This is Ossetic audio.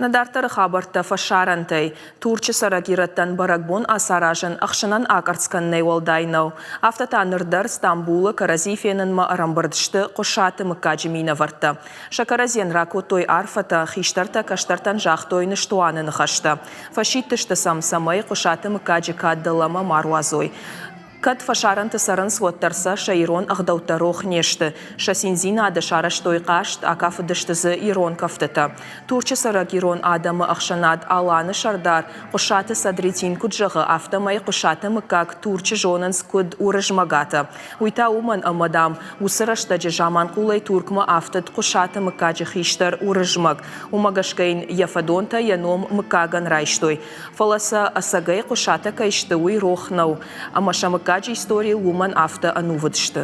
Нӕ дарддӕры хабӕрттӕ фӕсарӕнтӕй. Турчы цӕрӕг ирӕттӕн бӕрӕгбон ацаразын ӕхсынӕн акъӕрцц кӕнынӕй уӕлдай нӕу. Афтӕ та ныр дӕр Стамбулы кӕрӕдзи фенынмӕ ӕрӕмбырд сты Хъуысаты мыггаджы минӕвӕрттӕ. Сӕ кӕрӕдзийӕн ракодтой арфӕтӕ, хистӕртӕ кӕстӕртӕн загътой ныстуаны ныхӕстӕ. Фӕсидтысты сӕм, цӕмӕй Хъуысаты мыггаджы кад дӕлӕмӕ ма руадзой. Кӕд фӕсарӕнты цӕрынц, уӕддӕр сӕ сӕ ирон ӕгъдӕуттӕ рох не сты. Сӕ циндзинады сарӕзтой хъазт, акафыдысты дзы ирон кӕфтытӕ. Турчы цӕрӕг ирон адӕмы ӕхсӕнад Аланы сӕрдар Хъуысаты Садретин куыд зӕгъы, афтӕмӕй Хъуысаты мыггаг Турчы зонынц куыд Уырызмӕгатӕ. Уый та уымӕн ӕмӕ, дам, уыцы рӕстӕджы Заманхъулӕй Туркмӕ афтыд Хъуысаты мыггаджы хистӕр Уырызмӕг. Уымӕ гӕсгӕ йын йӕ фӕдонтӕ йӕ ном мыггагӕн райстой. Фӕлӕ сӕ ӕцӕгӕй Хъуысатӕ кӕй сты, уый рох нӕу, ӕмӕ сӕ мыггаджы историйыл уымӕн афтӕ ӕнувыд сты.